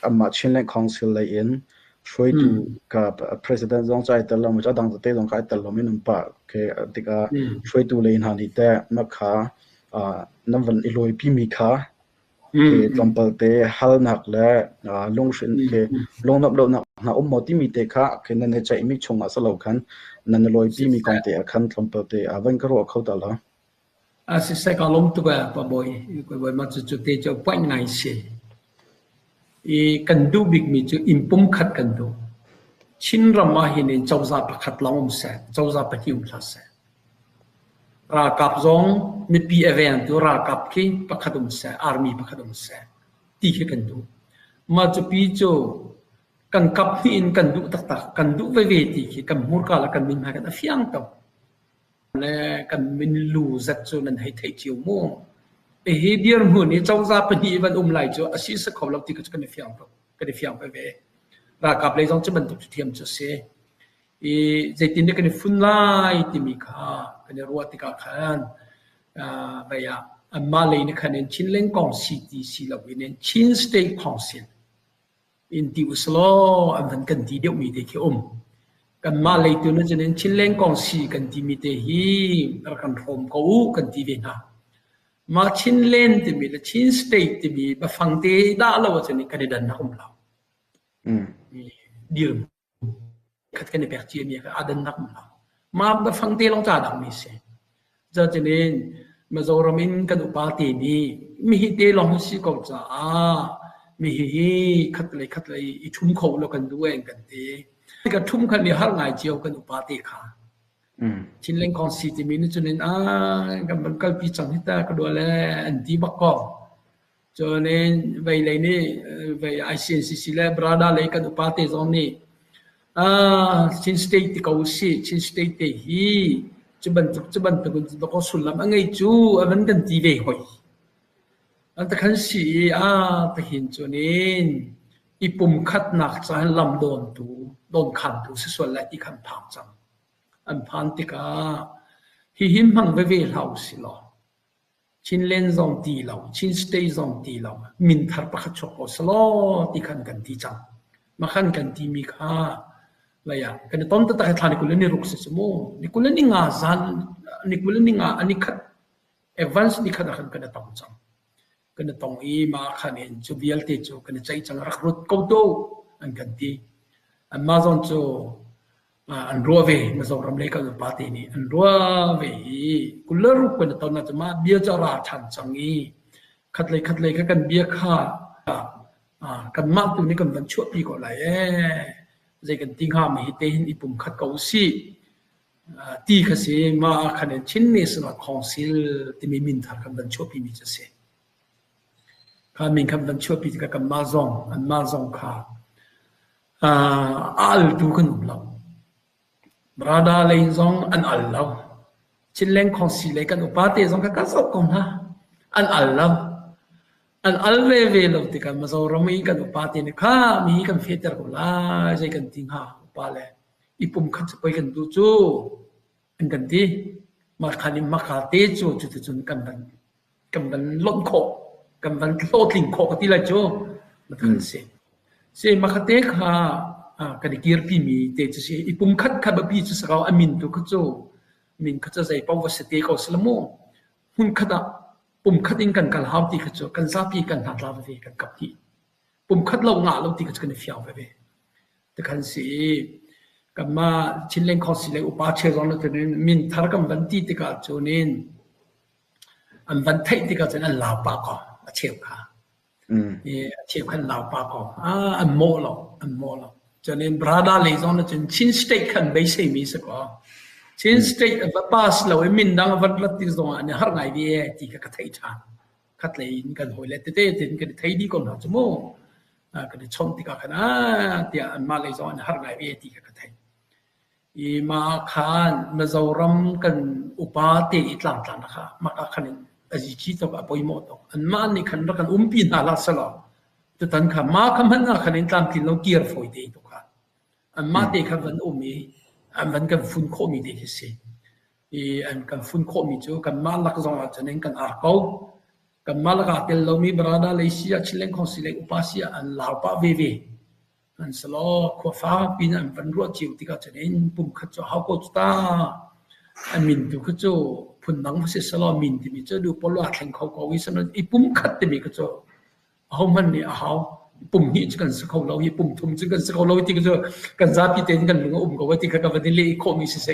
Anmah Chinland Council lei in hruaitu ka president zong cu ai tel lo maw, a dang tete zong kha ai tel lomi an um pah. Okay, tikah hruaitu lei hna nih teh mah kha nan van i lawipimi kha tlawmpal te halnak le lunghrin khi lungnuamh lonak hna um maw timi te kha khi nan i ceihmi chungah si lo khan nan i lawipimi kong te ah khan tlawmpal te van ka ruah kho ta lo. A siseh ka lawm tuk ee Pa Bawi. Pa Bawi mah cucu te cu point ngai si. I kan duh bikmi cu inn pumkhat kan duh. Chinram ah hin in cozah pakhat lawng um seh, cozah pahnih um hlah seh. Ralkap zong mipi a vengtu ralkap khi pakhat um seh, army pakhat um seh ti khi kan duh. Mah cupi cu kan kap hnih in kan duh taktak, kan duh veve ti khi kan hmurka le kan mithmai kan a fiang tuk. Le kan minlu zat cu nan hei theih cio mu. Hihi dirhmun i cozah pahnih van um lai cu a si si kho lo ti kha cu kan i fiang tuk, kan i fiang veve. Ralkap lei zong cu bantuk cu thiam cu a si. I zeitin dah kan i fun lai timi kha kan i ruah tikah khan vei ah anmah lei nih khan in Chinland Kongsi ti si loin in Chin State Council in ti usalaw an van kan ti deuhmi te khi um. Kanmah lei tu nih cun in Chinland Kongsi kan timi te hi rak kan hrawm ko u kan ti ve hna. Mah Chinland timi le Chin State timi biafang te dah lo ahcun kan i dannak um lo. Dir khat kan i pek ciami kha aa dannak um lo. Mah biafang te lawng ca dangmi si. Cucaah Mizoram in kan upa te nih mihi te lawng hi si ko caah mihi hi khat lei khat lei i ṭhum kho law kan duh ee kan ti. Ka ṭhum khan i har ngai cio kan upa te kha. Thinleng kong si timi nih cun in ah kan van kalpi cang hi ta ka dua le an ti bak ko. Cun in vei lei nih vei ICNCC le Brada lei kan upa te zong nih ah Chin State ti ko usih Chin State te hi cu bantuk cu bantuk in dawkaw sullam a ngei cu a van kan ti ve hoi. An ta khan si i ah tahin cun in i pumkhatnak ca hin lam dawntu dawnkhantu si sual lai ti kha an phang cang. An phan tikah hihin hmang veve hlah usih law Chinland zong ti lo, Chin State zong ti lo, min thar pakhat chuak ko selaw ti khan kan ti cang. Mah khan kan timi kha lei ah kan i ton taktak hi thla ni 26 si cu mu. Ni 25 zan ni 25 ani khat advance ni khat ah khan kan i tong cang. Kan i tong i mah khan in cu vialte cu kan i ceih cang rak rut ko tu an kan ti. Anmah zong cu an ruah ve Mizoram lei kan upa te nih an ruah ve i 26 kan i ton ahcun mah bia cu a ra ṭhan cang i khatlei khatlei kha kan bia kha kanmah tu nih kan van chuahpi ko lai ee zei kan ti hnga mi hi te hin i pum khat ko usih ti kha si mah ah khan in Chin National Council timi min thar kan van chuahpi mi cu a si. Kha min kan van chuahpi tikah kanmah zong anmah zong kha a altu kan um lo. Rada lei zong an al lo. Chinleng Khawngsi lei kan upa te zong kha kan zoh ko hna. An al lo. An al veve lo tikah Mizoram i kan upa te nih kha mi hi kan fehter ko lai zei kan ti hnga upa le i pum khat cu pei kan duh cu an kan ti. Mah khan in maka te cu cuticun kan van kan van lonh khawh kan van hlawhtling khawh ka ti lai cu kan si. Si makhate kha kan i kirpi mi te cu si i pum khat kha biapi cu si ko a min tu kha cu min kha cu zei paoh va si te ko si la mu hmun khat ah pum khat in kan kal hau ti kha cu kan zapi kan hna tla veve kan kap dih pum khat lo ngah lo ti kha cu kan i fiang veve tikhan si kanmah Chinland Council le upa cheu zong na tunin min thar kan van ti tikah cunin An van theih tikah cun an lau pah ko a cheu kha. I a cheu kha an lau pah ko. Ah, an mawh lo, an mawh lo. Cun in Brada lei zong na cun Chin State khan beisei mi si ko. Chin State a va pass lo i min dang a van rat ti zong ah an i harh ngai ve ti kha ka theih ṭhan. Khat lei in kan hawi le tete tin kan i thei dih ko hna cu mu. Kan i chawnh tikah khan ah tiah anmah lei zong an i harh ngai ve ti kha ka theih. I mah ah khan Mizoram kan upa te i tlangtla kha mah ah khan in a zici tuk a poimawh tuk. Anmah nih khan rak kan umpi hna hlah selaw tutan kha mah kha hmanh ah khan in tlamtlin lo kir fawi te tuk kha. Anmah te kha van um i an van kan fun khawhmi te khi si. I an kan fun khawhmi cu kanmah lak zong ah cun in kan ar ko. Kanmah lakah tel lomi Barada lei si ah Chinland Council lei upa si ah an lau pah veve. An selaw khua fakpi in an van ruah cio tikah cun in pumkhat cu hau ko cu ta. An min tu kha cu phundang va si selaw min timi cu du pawl aa thleng kho ko i sanan i pumkhat timi kha cu ahohmanh nih a hau. Pum hnih cu kan si kho lo i pum thum cu kan si kho lo ti cu kan zapi tein kan lung a um ko ti kha ka van i leh khawhmi siseh.